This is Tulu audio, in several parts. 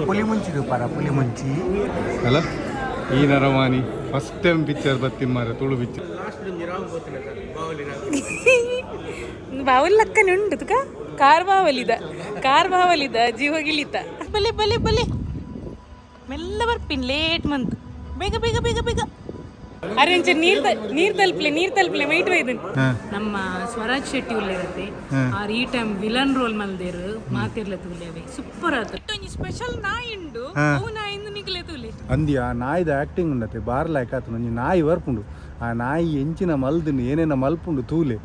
ಪುಲಿ ಮುಂಚಿ ತೂಪಾರ ಪುಲಿ ಮುಂಚಿ. ಅಲ್ಲ, ಈ ನರಮಾನಿ ಫಸ್ಟ್ ಟೈಮ್ ಪಿಕ್ಚರ್ ಬತ್ತಿಮ್ಮಾರೆ ತುಳು ಪಿಕ್ಚರ್. ಬಾವಲ್ ಲಕ್ಕನೆ ಉಂಡು ತುಕ ಕಾರ್ ಬಾವಲಿದ, ಕಾರ್ ಬಾವಲಿದ ಜೀವ ಗಿಳಿತ. ಬಲೆ ಬಲೆ ಬಲೆ, ಮೆಲ್ಲ ಬರ್ಪಿನ್, ಲೇಟ್ ಮಂತ್, ಬೇಗ ಬೇಗ ಬೇಗ ಬೇಗ. ಅರೆ, ಒಂಚೂರು ನೀರ್ ನೀರ್ ತಲುಪ್ಲೆ, ನೀರ್ ತಲುಪ್ಲೆ, ಮೈಟ್ ಒಯ್ದನ್. ನಮ್ಮ ಸ್ವರಾಜ್ ಶೆಟ್ಟಿ ಉಲ್ಲೇರತ್ತೆ, ಆರ್ ಈ ಟೈಮ್ ವಿಲನ್ ರೋಲ್ ಮಲ್ದೇರು. ಮಾತಿರ್ಲ ತೂಲೆ, ಸೂಪರ್ ಆತು. ಒಂಜಿ ಸ್ಪೆಷಲ್ ನಾಯಿ ಉಂಡು, ಅವು ನಾಯಿಂದ ನಿಕ್ಲೆ ತೂಲೆ. ಅಂದಿ ಆ ನಾಯಿದ ಆಕ್ಟಿಂಗ್ ಉಂಡತೆ, ಬಾರ್ ಲಾಯ್ಕ್ ಆತು. ಒಂಜಿ ನಾಯಿ ಬರ್ಪುಂಡು, ಆ ನಾಯಿ ಎಂಚಿನ ಮಲ್ದುಂಡು, ಏನೇನ ಮಲ್ಪುಂಡು ತೂಲೆ.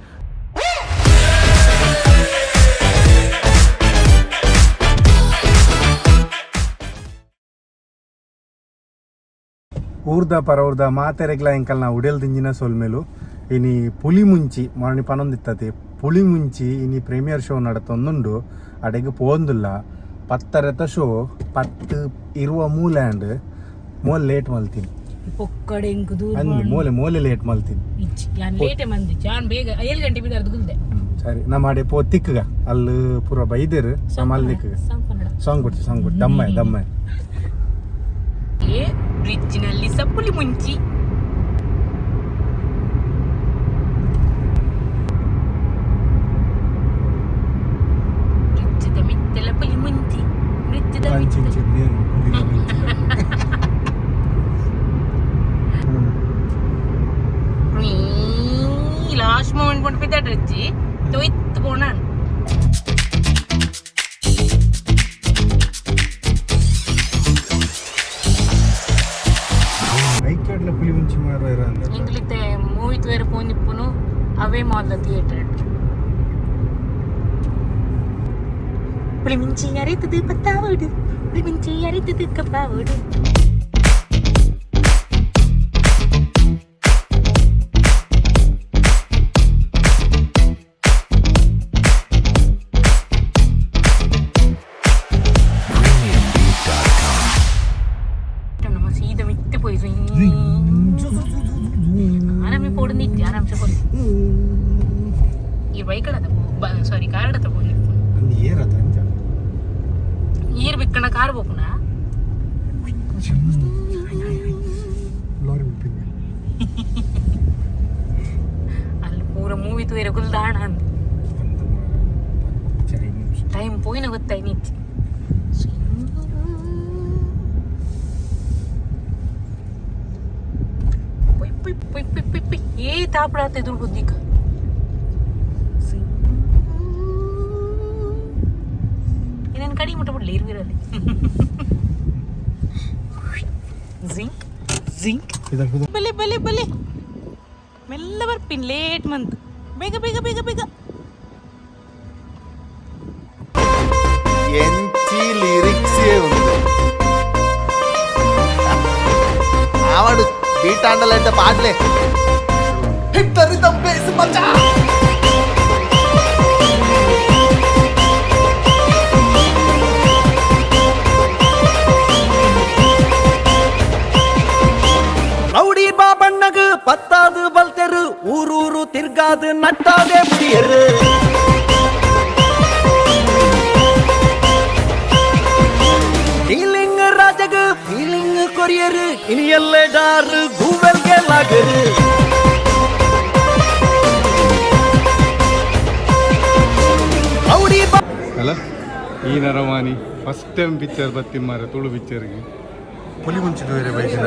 ಊರ್ದ ಪರವೂರ್ದ ಮಾತೆರೆಗ್ಲ ಎಂಕಲ್ನ ಉಡೆಲ್ ದಿಂಜಿನ ಸೊಲ್ಮೆಲು. ಇನಿ ಪುಲಿ ಮುಂಚಿ ಮಾರಣಿ ಪನೊಂದಿತ್ತತೆ, ಪುಲಿ ಮುಂಚಿ ಇನಿ ಪ್ರೀಮಿಯರ್ ಶೋ ನಡತೊಂದುಂಡು. ಅಡೆಗ್ ಪೋಂದುಲ್ಲ. ಪತ್ತರೆತ ಶೋ, 10:20 ಮೂಲೆ ಆಂಡ್. ಮೋಲೆ ಲೇಟ್ ಮಲ್ತೀನಿ. ಪೊಕ್ಕಡೆ ಇಂಕ್ ದೂರ. ಅಂದ್, ಮೋಲೆ ಮೋಲೆ ಲೇಟ್ ಮಲ್ತೀನಿ. ಇಚ್ಚಿ, ಯಾನ್ ಲೇಟೆ ಮಂದಿ, ಯಾನ್ ಬೇಗ 7 ಗಂಟೆ ಬಿದ್ದಾರ್ದು ಗುಲ್ದೆ. ಸರಿ, ನಮ್ಮ ಅಡೆ ಪೋ ತಿಕ್ಕಗ. ಅಲ್ಲಿ ಪೂರ ಬೈದೇರು ನಮ್ಮ ಅಲ್ಲಿ ತಿಕ್ಕಗ. ಸಾಂಗ್ ಕನ್ನಡ. ಸಾಂಗ್ ಕೊಡ್ತಿ, ಸಾಂಗ್ ಕೊಡ್ತಿ. ದಮ್ಮ ದಮ್ಮ. ಏ, ಬ್ರಿಡ್ಜಿನಲ್ಲಿ ಸಪ್ಪುಲಿ ಮುಂಚಿ. ಬ್ರಿಡ್ಜದ ಮಿತ್ತೆಲ ಪುಲಿ ಮುಂಚಿ, ಬ್ರಿಡ್ಜದ ಮಿತ್ತಲ. ನೀರು ಪುಲಿ ಮುಂಚಿ. ಲಾಸ್ಟ್ ಮೂಮೆಂಟ್ ಕೊಂಡು ಬಿದ್ದಾಡ್ರಜ್ಜಿ ತೊಯ್ತು ಪೋಣ. ಐಕ್ಯಾಡ್ಲ ಪುಲಿ ಮುಂಚಿ ಮಾರುವ ಇರ. ಇಂಗ್ಲಿತೆ ಮೂವಿ ತೂಯರೆ ಪೋಂದಿಪ್ಪುನು ಅವೇ ಮಾಲ್ ಥಿಯೇಟರ್. புளி மிஞ்சி அரைத்தது பத்தாவோடு, புளி மிஞ்சி அரைத்தது கப்பாவோடு. ನಮ್ಮ ಸೀದಾ ಮಿತ್ತೆ ಪೋಯಿ ಆರಾಮೆ ಪೋಡು ನಿಜ್ಜೆ ಆರಾಮ್ಸೆ ಪೋಲಿ. ಈ ಬೈಕ್ ಅಡತ, ಸಾರಿ, ಕಾರ್ ಅಡತ ಪೋಲಿ. ಅಂದ್ ಏರತ ಅಂಚ. ನೀರು ಬಿಕ್ಕಣ ಕಾರ್ ಪೋಪುನ. ಲಾರಿ ಬಿಡ್ತೀನಿ. ಅಲ್ಲಿ ಪೂರ ಮೂವಿ ತೂಯರೆ ಗುಲ್ದಾಣ ಅಂದ್. ಒಂದು ಸರಿ ನಿಮಿಷ. ಟೈಮ್ ಪೋಯಿನ ಗೊತ್ತಾಯ್ ನಿಚ್ಚಿ. ಪೊಯ್ ಪೊಯ್ ಪೊಯ್ ಪೊಯ್ ಪೊಯ್ ಪೊಯ್. ಏ, ತಾಪಡಾತ ಎದುರು ಬುದ್ಧಿಕ. ಇನ್ನೇನು ಕಡಿ ಮುಟ್ಟ ಬಿಡ್ಲಿ ಇರ್ವಿರಲ್ಲಿ. Zinc zinc. ಬಲೆ ಬಲೆ ಬಲೆ, ಮೆಲ್ಲ ಬರ್ಪಿನ್, ಲೇಟ್ ಮಂತ್, ಬೇಗ ಬೇಗ ಬೇಗ ಬೇಗ. ಎಂಚಿ ಲಿರಿಕ್ಸ್ ఉంది. ఆవాడు బీట్ ఆండాలంటే పాటలే. హిట్ the rhythm base మచ్చా. ರೌಡಿ ಬಾಬಣ್ಣಗ ಪತ್ತಾದು ಬಲ್ತೆರು, ಊರೂರು ತಿರ್ಗಾದು ನಟ್ಟಾದೆ ಮುಡಿಯರು. ಡೀಲಿಂಗ್ ರಾಜಗ ಫೀಲಿಂಗ್ ಕೊರಿಯರು, ಇನಿಯಲ್ಲೇ ಡಾರು ಗೂವೆಲ್ಗೆ ಲಾಗರು. ರೌಡಿ ಬಾ ಅಲ್ಲ, ಈ ನರಮಾನಿ ಫಸ್ಟ್ ಟೈಮ್ ಪಿಕ್ಚರ್ ಬತ್ತಿಮ್ಮಾರೆ ತುಳು ಪಿಕ್ಚರ್ಗೆ. ಪುಲಿ ಮುಂಚಿ ತೂಯರೆ ಬೈದಿನ.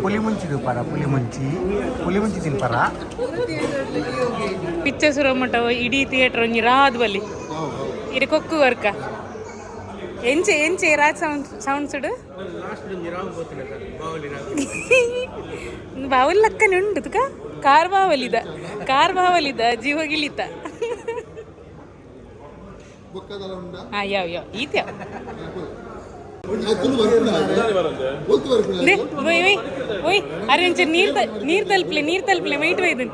ಪುಲಿ ಮುಂಚಿ ತೂಪಾರ ಪುಲಿ ಮುಂಚಿ, ಪುಲಿ ಮುಂಚಿ ತಿನ್ಪಾರ. ಪಿಕ್ಚರ್ ಸುರ ಮಟ್ಟ ಇಡೀ ಥಿಯೇಟರ್ ಒಂಜಿ ರಾದ್ ಬಲ್ಲಿ ಇರೆ ಕೊಕ್ಕು ವರ್ಕ. ಎಂಚೆ ಎಂಚೆ ರಾಜ್ ಸೌಂಡ್ ಸೌಂಡ್ ಸುಡು ಬಾವಲ್ ಲಕ್ಕನೆ ಉಂಡು ತುಕ ಕಾರ್ ಬಾವಲಿದ, ಕಾರ್ ಬಾವಲಿದ ಜೀವ ಗಿಳಿತ. ಹಾ, ಯಾವ ಯಾವ ಈತ ಯಾವ. ಒಯ್ ಒಯ್ ಒಯ್, ಅರೆ, ಒಂಚೂರು ನೀರ್ ನೀರ್ ತಲುಪ್ಲೆ, ನೀರ್ ತಲುಪ್ಲೆ, ಮೈಟ್ ಒಯ್ದನ್.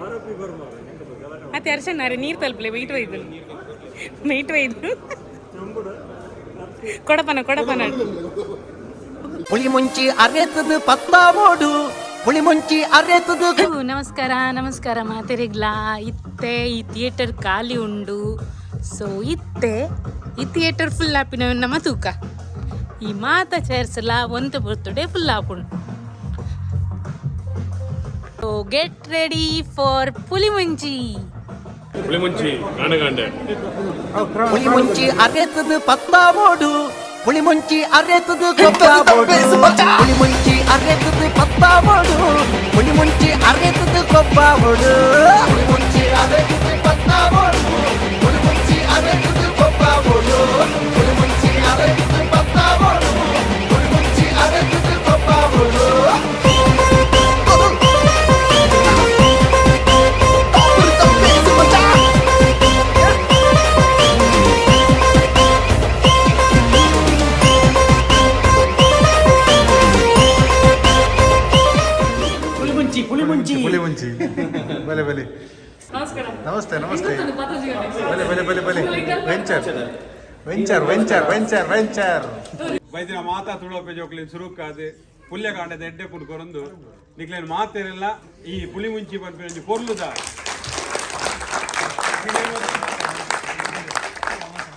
ಅತ್ತೆ ಅರ್ಶನ್, ಅರೆ ನೀರ್ ತಲುಪ್ಲೆ, ಮೈಟ್ ಒಯ್ದನ್, ಮೈಟ್ ಒಯ್ದನ್. ಕೊಡಪನ ಕೊಡಪನ. ಪುಳಿ ಮುಂಚಿ ಅರೆತದು ಪತ್ತಾವೋಡು, ಪುಳಿ ಮುಂಚಿ ಅರೆತದು. ನಮಸ್ಕಾರ, ನಮಸ್ಕಾರ ಮಾತೆರೆಗ್ಲಾ. ಇತ್ತೆ ಈ ಥಿಯೇಟರ್ ಖಾಲಿ ಉಂಡು. ಸೊ ಇತ್ತೆ ಈ ಥಿಯೇಟರ್ ಫುಲ್ ಆಪಿನ ನಮ್ಮ ತೂಕ ಈ ಮಾತ ಚೇರ್ಸ್ ಎಲ್ಲ ಒಂತೆ ಬರ್ತಡೆ ಫುಲ್ ಆಪುಂಡು. So get ready for Pulimunchi. Pulimunchi ಕಾಣಗಾಂಡೆ. ಪುಳಿ ಮುಂಚಿ ಅರೆತದು ಪತ್ತಾಬೋಡು, ಪುಳಿ ಮುಂಚಿ ಅರೆತದು ಕೊಬ್ಬಾಬೋಡು, ಪುಳಿ ಮುಂಚಿ ಅರೆತದು ಪತ್ತಾಬೋಡು, ಪುಳಿ ಮುಂಚಿ ಅರೆತದು ಕೊಬ್ಬಾಬೋಡು, ಪುಳಿ ಮುಂಚಿ ಅರೆತದು ಪತ್ತಾಬೋಡು, ಪುಳಿ ಮುಂಚಿ ಅರೆತದು ಕೊಬ್ಬಾಬೋಡು, ಪುಳಿ ಮುಂಚಿ ಅರೆತದು ಪತ್ತಾಬೋಡು, ಪುಳಿ ಮುಂಚಿ ಅರೆತದು ಕೊಬ್ಬಾಬೋಡು. ಪುಲಿ ಮುಂಚಿ, ಬಲೆ ಬಲೆ. ನಮಸ್ತೆ ನಮಸ್ತೆ, ಬಲೆ ಬಲೆ ಬಲೆ ಬಲೆ. Venture venture venture venture venture. ಬೈದಿನ ಮಾತಾ ತುಳೋಪೆ ಜೋಕ್ಲಿನ್ ಸುರುಕಾದ್ ಪುಲ್ಯಕಾಂಡದ ಎಡ್ಡೆ ಪುಡ್ಕೊರೊಂದು ನಿಕ್ಲೇನ್ ಮಾತೆರೆಲ್ಲ ಈ ಪುಳಿ ಮುಂಚಿ ಪನ್ಪಿನ ಪೊರ್ಲುದ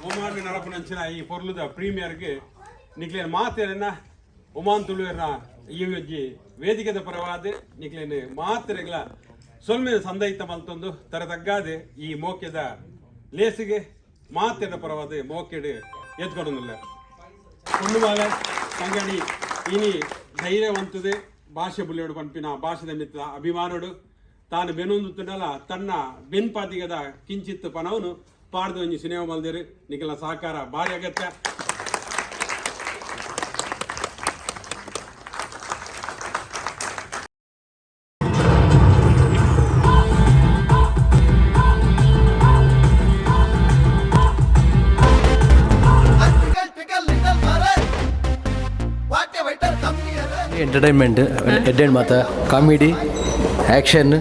ಒಮಾನ್ ನಡಪುನಂಚಿನ ಈ ಪೊರ್ಲುದ ಪ್ರೀಮಿಯರ್ಗೆ ನಿಕ್ಲೇನ್ ಮಾತೆರೆನ ಒಮಾನ್ ತುಳುವೆರ್ನ ಈ ಒಂಜಿ ವೇದಿಕೆದ ಪರವಾದ ನಿಕ್ಲೇನ್ ಮಾತೆರೆಗ್ಲ ಸೊಲ್ಮೆದ ಸಂದೈತ ಮಲ್ತೊಂದು ತರ ತಗ್ಗಾದೆ ಈ ಮೋಕೆದ ಲೇಸಿಗೆ ಮಾತೆರ ಪರವಾದ ಮೋಕೆಡ್ ಎತ್ಕೊಡೊಂದುಲ್ಲ. ಪೊಣ್ಣುಮಾಲೆ ಸಂಗಡಿ ಇನಿ ಧೈರ್ಯವಂತದೆ ಭಾಷೆ ಬುಲ್ಯೋಡು ಪನ್ಪಿನ ಭಾಷೆದ ಮಿತ್ತ ಅಭಿಮಾನೋಡು ತಾನು ಬೆನೊಂದುತ್ತುಂಡಲ ತನ್ನ ಬೆನ್ಪಾತಿಗದ ಕಿಂಚಿತ್ತು ಪನವನು ಪಾಡ್ದು ಒಂಜಿ ಸಿನಿಮಾ ಮಲ್ದೇರು. ನಿಖಲ ಸಹಕಾರ ಭಾರಿ ಅಗತ್ಯ. ಎಂಟರ್ಟೈನ್ಮೆಂಟ್ ಎಡ್ಡೆಂಡ್ ಮಾತ ಕಾಮಿಡಿ ಆ್ಯಕ್ಷನ್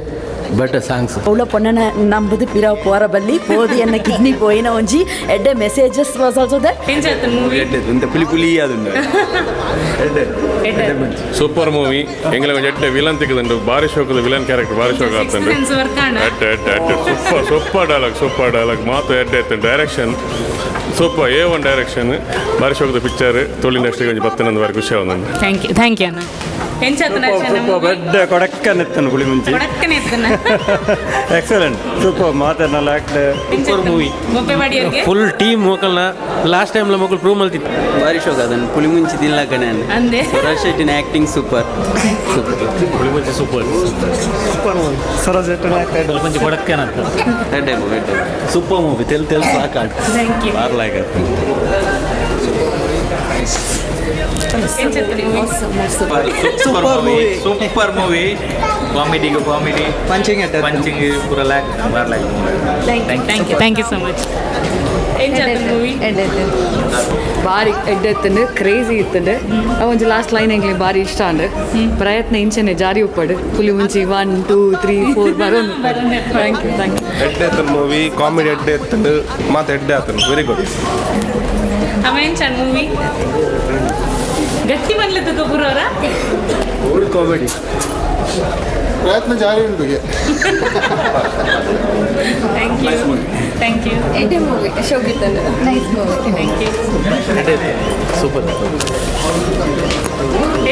ಬಟ್ ಸಾಂಗ್ಸ್. ಅವಳ ಪೊಣ್ಣನ ನಂಬುದು ಪಿರ ಪೋರ ಬಲ್ಲಿ ಪೋದು ಎನ್ನ ಕಿಡ್ನಿ ಪೋಯಿನ ಒಂಜಿ ಎಡ್ಡೆ messages was also that. Movie ಪುಲಿ ಪುಲಿ ಅದುಂಡು. Super movie. ಎಂಗ್ಲ ಒಂಜಿ ಎಡ್ಡೆ ವಿಲನ್ ತಿಕ್ಕದುಂಡು. ಬಾರಿ ಶೋಕದ ವಿಲನ್ ಕ್ಯಾರೆಕ್ಟರ್ ಬಾರಿ ಶೋಕ ಆಗ್ತುಂಡು. ವರ್ಕ್ ಆಂಡ. ಎಡ್ಡೆ ಎಡ್ಡೆ ಎಡ್ಡೆ, super super dialogue, super dialogue ಮಾತು ಎಡ್ಡೆ ಇತ್ತು. Direction super, A one direction. ಬಾರಿ ಶೋಕದ ಪಿಕ್ಚರ್. ತುಳು ಇಂಡಸ್ಟ್ರಿಗೆ ಒಂಜಿ ಬತ್ತಿನಂದು ಬಾರಿ ಖುಷಿ ಆವೊಂದುಂಡು. Thank you thank you ಅಣ್ಣ. ಎಂಚಾತನ? ದೊಡ್ಡ ಕೊಡಕ್ಕನೆತ್ತನು ಪುಳಿ ಮುಂಚಿ. ಕೊಡಕ್ಕನೆ ಎತ್ತನ. ಎಕ್ಸಲೆಂಟ್, ಸೂಪರ್ ಮಾತಾಡ್ನಲ್ಲ. ಸೂಪರ್ ಮೂವಿ ಬೊಬ್ಬೆ ಮಾಡಿಯರ್ಗೆ. ಫುಲ್ ಟೀಮ್ ಮೋಕಲ್ನ ಲಾಸ್ಟ್ ಟೈಮ್ ಮೊಕಲ್ ಪ್ರೂವ್ ಮಲ್ತಿತ್ತು. ಭಾರಿ ಶೋಕ್ ಅದನ್ನು ಪುಳಿ ಮುಂಚಿ ತಿನ್ಲಕನೆ. ಅಂದೆ. ಸುರಾಜ್ ಶೆಟ್ಟಿನ ಆಕ್ಟಿಂಗ್ ಸೂಪರ್ ಸೂಪರ್. ಪುಳಿ ಸೂಪರ್. ಸರೋಜ್. ಮುಂಚಿ ಕೊಡಕ್ಕೇನಂತ. ಎಡ್ಡೆ ಮೂವಿ, ಎಡ್ಡೆ. ಸೂಪರ್ ಮೂವಿ, ತೆಲ್ ತೆಲ್ ಸಾಕಾಡ್. Thank you. ಬಾರ್ ಲೈಕ್. ಎಂಚತ್ತನ movie? Super movie, super movie, comedy comedy. Punching. Punching ಪೂರ lac bar like. Thank you thank you so much. ಎಂಚತ್ತನ movie? ಬಾರಿ ಎಡ್ಡೆ ಇತ್ತಂಡು, ಕ್ರೇಜಿ ಇತ್ತಂಡು. ಒಂಜಿ ಲಾಸ್ಟ್ ಲೈನ್ ಎಂಗ್ಲಿ ಬಾರಿ ಇಷ್ಟ ಅಂಡ್ ಪ್ರಯತ್ನ ಇಂಚನೆ ಜಾರಿ ಉಪ್ಪಡು. ಪುಲಿ ಮುಂಚಿ 1 2 3 4 ಬರೋನು. Thank you thank you. ಎಡ್ಡೆ ಆತನ ಮೂವಿ, ಕಾಮಿಡಿ ಎಡ್ಡೆ ಎತ್ತಂಡು, ಮಾತು ಎಡ್ಡೆ ಆತನ, ವೆರಿ ಗುಡ್. ಅವ ಎಂಚನ್ ಮೂವಿ? ಗಟ್ಟಿ ಬಂದ್ಲತ್ತು ಕಪೂರ್. ಕಾಮಿಡಿ ಪ್ರಯತ್ನ ಜಾರಿ ಉಂಟು. Thank you thank you. ಎಡ್ಡೆ ಮೂವಿ, ಶೋಕಿತ್ತಂಡು, nice movie. Thank you. Super.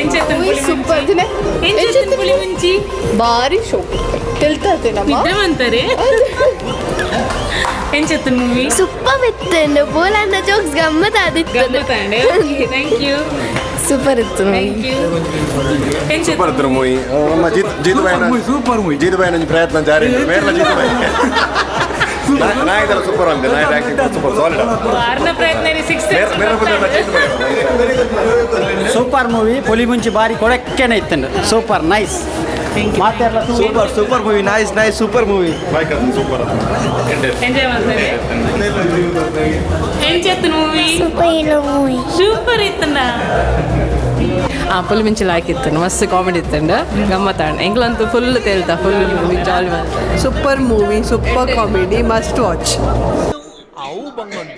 ಎಂಚತ್ತನ ಪುಳಿ ಸೂಪರ್. ಎಂಚತ್ತನ ಪುಳಿ ಮುಂಚಿ? ಬಾರಿ ಶೋಕ್ ತೆಲ್ತಾತೆ. ನಿದ್ದೆ ಬಂತಾರೆ. ಎಂಚತ್ತನ ಮೂವಿ? ಸೂಪರ್ ಇತ್ತು. ಬೋಲನ್ನ ಜೋಕ್ಸ್ ಗಮ್ಮತ್ ಆದಿತ್ತು. ಗಮ್ಮತ್ತಾಂಡೆ. Thank you. Super ಇತ್ತು. Thank you. ಎಂಚತ್ತು? Super ಇತ್ತು ಮೂವಿ. ನಮ್ಮ ಜೀತ್ ಜೀತು ಬಾಯ್ ಸೂಪರ್ ಮೂವಿ. ಜೀತು ಬಾಯ್ ಪ್ರಯತ್ನ ಜಾರಿ ಉಂಟು. ಮೇರ್ಲ ಜೀತು ಬಾಯ್ ನಾಯಕರ ಸೂಪರ್ ಅಂತೆ. ನಾಯಕ ಆಕ್ಟಿಂಗ್ ಸೂಪರ್ ಸಾಲಿಡ್. ಆರ್ನ ಪ್ರಯತ್ನ ಸಿಕ್ಸ್. ಜೀತು ಬಾಯ್. Super movie. ಪುಲಿ ಮುಂಚಿ ಬಾರಿ ಕೊಡಕ್ಕೇನೆ ಇತ್ತಂಡು, ಸೂಪರ್ ನೈಸ್ ಮಾತೆಲ್ಲ. Super super movie, nice nice super movie. Bike super. Enjoy ಮಾಡ್ತಾರೆ. ಎಂಚತ್ತು ಮೂವಿ? ಸೂಪರ್ ಇಲ್ಲ ಮೂವಿ. ಸೂಪರ್ ಇತ್ತಣ್ಣ. ಪುಲಿ ಮಿಂಚಿ ಲಾಯ್ಕ್ ಇತ್ತು, ಮಸ್ತ್ ಕಾಮಿಡಿ ಇತ್ತಂಡು, ಗಮ್ಮತ್ತಾಂಡ್. ಎಂಗ್ಲಂತೂ ಫುಲ್ ತೇಲ್ತಾ, ಫುಲ್ ಮೂವಿ ಜಾಲಿ. Super movie, super comedy, must watch. ಅವು ಬಂಗೊಂದು.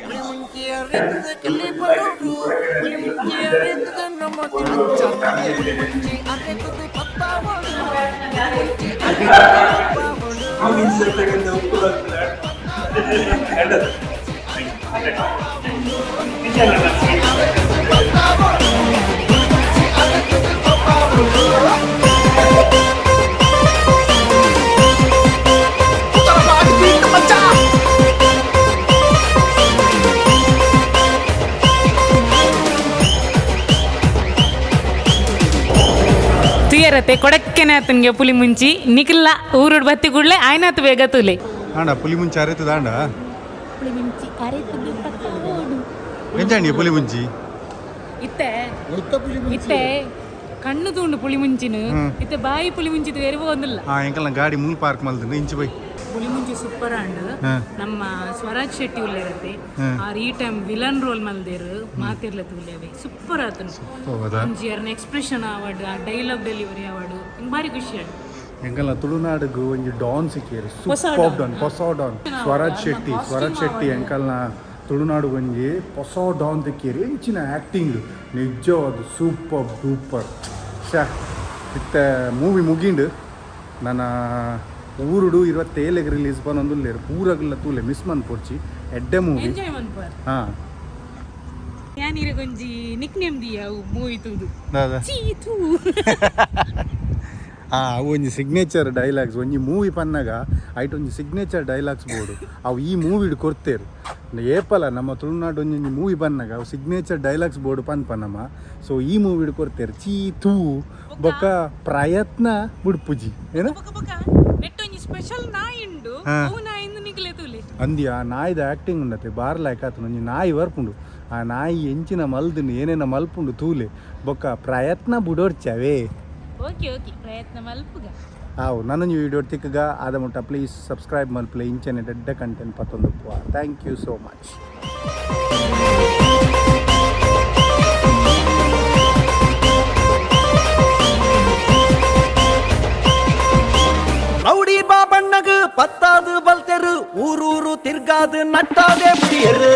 ತುಯರತೆ ಕೊಡಕ್ಕೆನೆ ಆತನ್ಗೆ ಪುಲಿ ಮುಂಚಿ ನಿಖಿಲ್ಲ ಊರುಡ್ ಬತ್ತಿ ಕೂಡಲೇ ಆಯ್ನಾತ್ ಬೇಗ ತುಲೆ. ಆಂಡ ಪುಲಿ ಮುಂಚಿ ಅರೆತದ ಆಂಡ. ಪುಲಿ ಮುಂಚಿ ಅರೆತದು ಪಕ್ಕ ಓಡು. ಎಂಚಾಂಡಿ ಪುಲಿ ಮುಂಚಿ? ಇತ್ತೆ ಇತ್ತೆ ಕಣ್ಣು ತೂಂಡು ಪುಳಿ ಮುಂಚಿನ ಇತ್ತೆ ಬಾಯಿ ಪುಳಿ ಮುಂಚಿದ ಬೇರೆ ಒಂದಿಲ್ಲ. ಹಾ ಎಂಕಲ್ನ ಗಾಡಿ ಮೂಲ್ ಪಾರ್ಕ್ ಮಲ್ದು ಇಂಚು ಬೈ. ಪುಳಿ ಮುಂಚಿ ಸೂಪರ್ ಅಂಡ್ ನಮ್ಮ ಸ್ವರಾಜ್ ಶೆಟ್ಟಿ ಉಲ್ಲೇರತ್ತೆ ಆರ್ ಈ ಟೈಮ್ ವಿಲನ್ ರೋಲ್ ಮಲ್ದೇರು ಮಾತಿರ್ಲ ತೂಲೇವೆ ಸೂಪರ್ ಆತನು. ಹೌದಾ? ಒಂಜಿ ಅರ್ನ ಎಕ್ಸ್ಪ್ರೆಷನ್ ಅವಾರ್ಡ್ ಆ ಡೈಲಾಗ್ ಡೆಲಿವರಿ ಅವಾರ್ಡ್ ಹಿಂಗ್ ಭಾರಿ ಖುಷಿ ಆಡು. ಎಂಕಲ್ನ ತುಳುನಾಡುಗು ಒಂಜಿ ಡಾನ್ ಸಿಕ್ಕಿಯರು. ಹೊಸ ಸೂಪರ್ ಡಾನ್. ಡಾನ್, ಹೊಸ ಡಾನ್ ಸ್ವರಾಜ್ ಶೆಟ್ಟಿ. ಸ್ವರಾಜ್ ಶೆಟ್ಟಿ ಎಂಕಲ್ನ ತುಳುನಾಡು ಒಂಜಿ ಹೊಸ ಡಾನ್ ತಿಕ್ಕಿಯರು. ಎಂಚಿನ ಆ್ಯಕ್ಟಿಂಗ್ ನಿಜವಾದ ಸೂಪರ್ ಡೂಪರ್. ಶಾ ಇತ್ತೆ ಮೂವಿ ಮುಗಿಂಡು ನನ್ನ ಊರುಡು 27ಗೆ ರಿಲೀಸ್ ಪನೊಂದುಲ್ಲೇರು ಪೂರಗಲ್ಲ ತೂಲೆ ಮಿಸ್ ಮನ್ಪೊಡ್ಚಿ ಎಡ್ಡೆ ಮೂವಿ. ಎಂಜಾಯ್ ಮನ್ಪಾರ್. ಹಾಂ. ಯಾನ್ ಇರಗೊಂಜಿ ನಿಕ್ ನೇಮ್ ದಿಯ ಮೂವಿ ತೂದು. ದಾದ? ಚೀ ತೂ. ಆ ಒಂಜಿ ಸಿಗ್ನೇಚರ್ ಡೈಲಾಗ್ಸ್ ಒಂಜಿ ಮೂವಿ ಪನ್ನಗ ಐಟ್ ಒಂಜಿ ಸಿಗ್ನೇಚರ್ ಡೈಲಾಗ್ಸ್ ಬೋಡು ಅವು ಈ ಮೂವಿಡ್ ಕೊರ್ತೇರು. ಏಪಲ ನಮ್ಮ ತುಳುನಾಡು ಒಂಜೊಂಜಿ ಮೂವಿ ಬನ್ನಗ ಅವು ಸಿಗ್ನೇಚರ್ ಡೈಲಾಗ್ಸ್ ಬೋರ್ಡು ಪನ್ಪ ನಮ್ಮ. ಸೊ ಈ ಮೂವಿಡ್ ಕೊರ್ತೇರು ಚೀ ತೂ ಬೊಕ್ಕ ಪ್ರಯತ್ನ ಬುಡ್ಪುಜಿ ಏನ. ಬೊಕ ಬೊಕ ನೆಟ್ ಒಂಜಿ ಸ್ಪೆಷಲ್ ನಾಯಿ ಉಂಡು. ಅವು ನಾಯಿಂದ ನಿಕ್ಲೆ ತೂಲೆ. ಅಂದಿ ಆ ನಾಯಿದ ಆ್ಯಕ್ಟಿಂಗ್ ಉಂಡತೆ ಬಾರ್ ಲಾಯ್ಕ್ ಆತನ ಒಂಜಿ ನಾಯಿ ಬರ್ಪುಂಡು ಆ ನಾಯಿ ಎಂಚಿನ ಮಲ್ದುಂಡು ಏನೇನ ಮಲ್ಪುಂಡು ತೂಲೆ ಬೊಕ್ಕ ಪ್ರಯತ್ನ ಬುಡೋರ್ಚವೇ. ಓಕೆ ಓಕೆ ಪ್ರಯತ್ನ ಮಲ್ಪುಗ. ಆವು ನನ್ನ ವಿಡಿಯೋ ತಿಕ್ಕಗ ಆದ ಮುಟ್ಟ ಪ್ಲೀಸ್ ಸಬ್ಸ್ಕ್ರೈಬ್ ಮಲ್ಪಲೆ ಇಂಚನೆ ದೊಡ್ಡ ಕಂಟೆಂಟ್ ಪತ್ತೊಂದು. Thank you so much. Rowdy ಬಾಬಣ್ಣಗ ಪತ್ತಾದು ಬಲ್ತೆರು ಊರೂರು ತಿರ್ಗಾದು ನಟ್ಟಾದೆ ಮುಡಿಯರು.